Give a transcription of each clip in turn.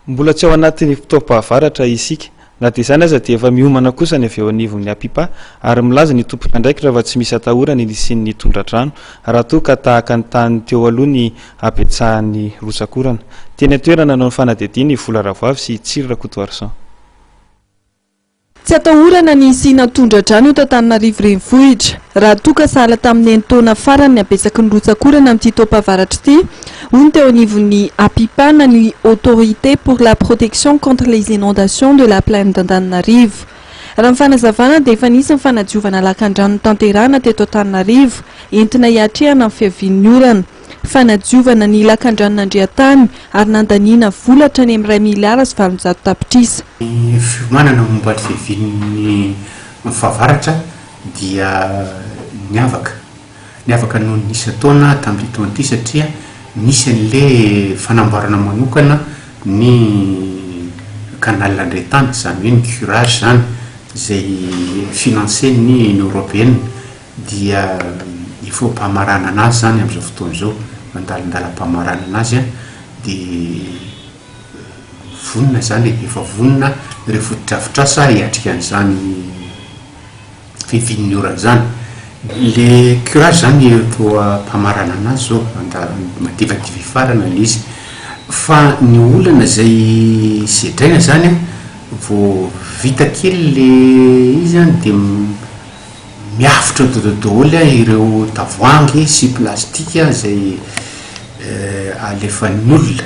Mbola tsy ao anatin'ny fotoam-pahavaratra isika. Na dia izany aza dia efa miomana kosa ny avy eo anivon'ny APIPA ary milaza ny tompon'andraikitra fa tsy misy atahorana ny hisian'ny tondra-drano raha toa ka tahaka ny tany teo aloha ny habetsahan'ny rotsak'orana. Teny an-toerana nanao ny fanadihadiana i Vola Ravoavy sy Tsiry Rakotoarison. Tsy atahorana ny hisiana tondra-drano eto Antananarivo Renivohitra, raha toa ka sahala tamin'ny enin-taona farany ny habetsaky ny rotsak'orana amin'ity taom-pahavaratra ity, hoy ny teo anivon'ny APIPA na ny Autorité pour la Protection contre les Inondations de la Plaine d'Antananarivo. Raha ny fanazavana dia efa nisy ny fanadiovana lakan-drano notanterahana teto Antananarivo, entina hiatrehana ny fiavian'ny orana. Fanadiovana ny lakandranon'Andriantany ary nandaniana vola hatrany amin'ny 1 miliara sy 800 tapitrisa. Ny fiomanana momba ny fiavian'ny fahavaratra dia niavaka. Niavaka noho ny isan-taona tamin'ity taona ity satria nisy an'ilay fanamboarana manokana ny canal Andriantany, izany hoe ny curage izany, izay financer-n'ny Union Européenne. Dia efa eo am-pamaranana azy izany amin'izao fotoana izao, mandalo an-dalam-pamaranana azy an, dia vonona izany e, efa vonona ireo fotodrafitrasa hiatrika an'izany fivian'ny orana izany. Le curage izany eto am-pamaranana azy izao, mandivadivy hifarana ilay izy. Fa ny olana izay sedraina izany an, vao vita kely le izy an, dia Miavotra dododooly ireo tavoahangy sy plastika izay alefan'ny olona,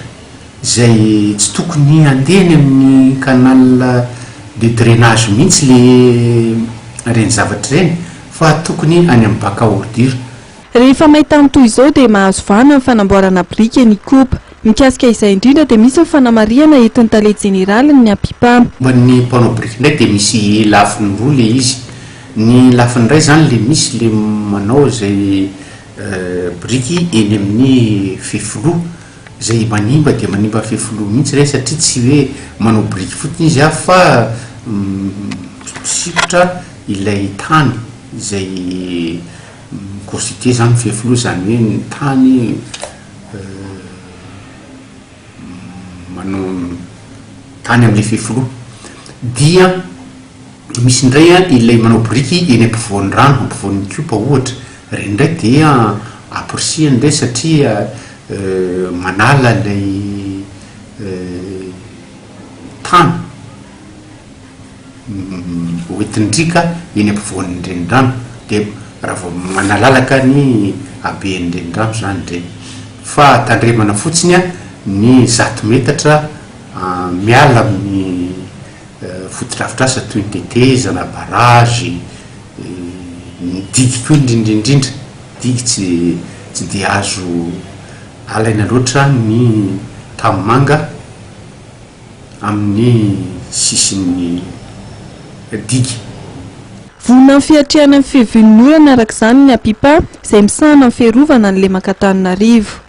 izay tsy tokony handeha any amin'ny canal de drainage mihitsy le ireny zavatra ireny fa tokony any amin'ny bac à ordure. Rehefa maintany toy izao dia mahazo vahana ny fanamboarana biriky eny Ikopa. Mikasika izay indrindra dia misy ny fanamarihana entin'ny tale jeneralin'ny Apipa. Momba ny mpanao biriky indray dia misy lafiny roa le izy. Ny lafiny iray izany le misy le manao izay biriky eny amin'ny fefiloha, izay manimba dia manimba fefiloha mihitsy ireny satria tsy hoe manao biriky fotsiny izy fa misikotra ilay tany izay mi-constituer izany ny fefiloha, izany hoe ny tany manao tany amin'ilay fefiloha. Dia misy indray an ilay manao biriky eny ampovoan'ny rano, ampovoan'ny kopa ohatra, ireny indray dia amporisihana indray satria manala ilay tany. Hoentin-driaka eny ampovoan'ny renirano dia raha vao manalalaka ny haben'ny renirano izany ireny. Fa tandremana fotsiny ny 100 metatra miala amin'ny fotodrafitrasa toy ny tetezana, barrage, ny digy koa indrindra indrindra, digy tsy tsy dia azo alaina loatra ny tanimanga. amin'ny sisin'ny digy. Vonona amin'ny fiatrehana ny fihavian'ny orana araka izany ny APIPA, izay misahana ny fiarovana ny lemak'Antananarivo.